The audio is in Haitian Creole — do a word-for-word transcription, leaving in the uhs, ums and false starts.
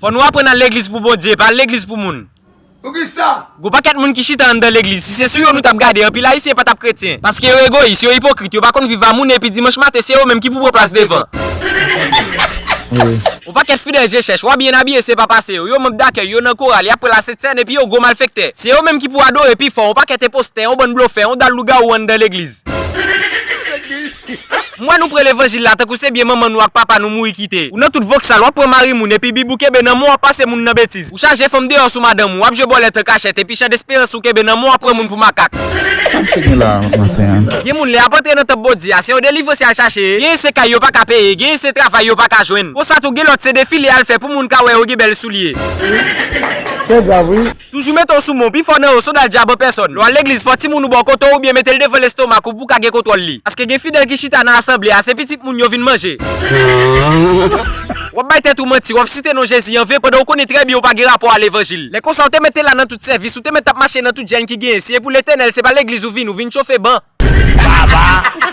Fò nou aprann al legliz pou Bondye, pa al legliz pou moun. Poukisa? Gon pakèt moun ki chita anndan legliz. Si se sou yo nou t ap gade, anpil Ayisyen pa t ap kretyen. Paske yo egoyis, yo ipokrit, yo pa konn viv a moun, epi dimanch maten, se yo menm ki pou pran plas devan. Yon pakèt fidèl je chèch, w a byen abiye, se pa pase yo. Yo manm dakèy, yo nan koral, y ap pran lasent sèn, epi yo gwo malfektè. Se yo menm ki pou adore pi fò, yon pakèt enpostè, yon bann blofè, yon dal lougawou anndan legliz. M wè nou pran levanjil la tankou se byen manman nou ak papa nou mouri kite. Ou nan tout voksal, w ap pran mari moun epi bib ou kenbe nan men w ap pase moun nan betiz. Ou chaje fanm deyò sou madanm ou, w ap jwe bòlèt an kachèt epi chan desperans ou kenbe nan men w ap pran moun pou makak. Sa misye gen la maten an? Gen moun lè y ap antre nan tanp Bondye a, se yon delivrans y al chache. Genyen se kay yo pa ka peye, genyen se travay yo pa ka jwenn. Konsa tou gen lòt se defile y al fè pou moun ka wè yo gen bèl soulye. Se grav wi. Toujou mete w sou men w pi fò nan yo, sodal dyab an pèsòn. Lè w al legliz, fò timoun ou ba w kote w oubyen mete l devan lestomak ou pou w ka gen kontwòl li. Paske gen fidèl ki chita nan asanble a, se pitit moun yo vin manje. W ap bay tèt ou manti, w ap site non Jezi an ven pandan w konnen trè byen ou pa gen rapò a levanjil. Lè konsa w te mete la nan tout sèvis, ou te mèt ap mache nan tout jèn ki genyen. Si e pou Letènèl, se pa legliz ou vini, ou vin chofe ban. Baba.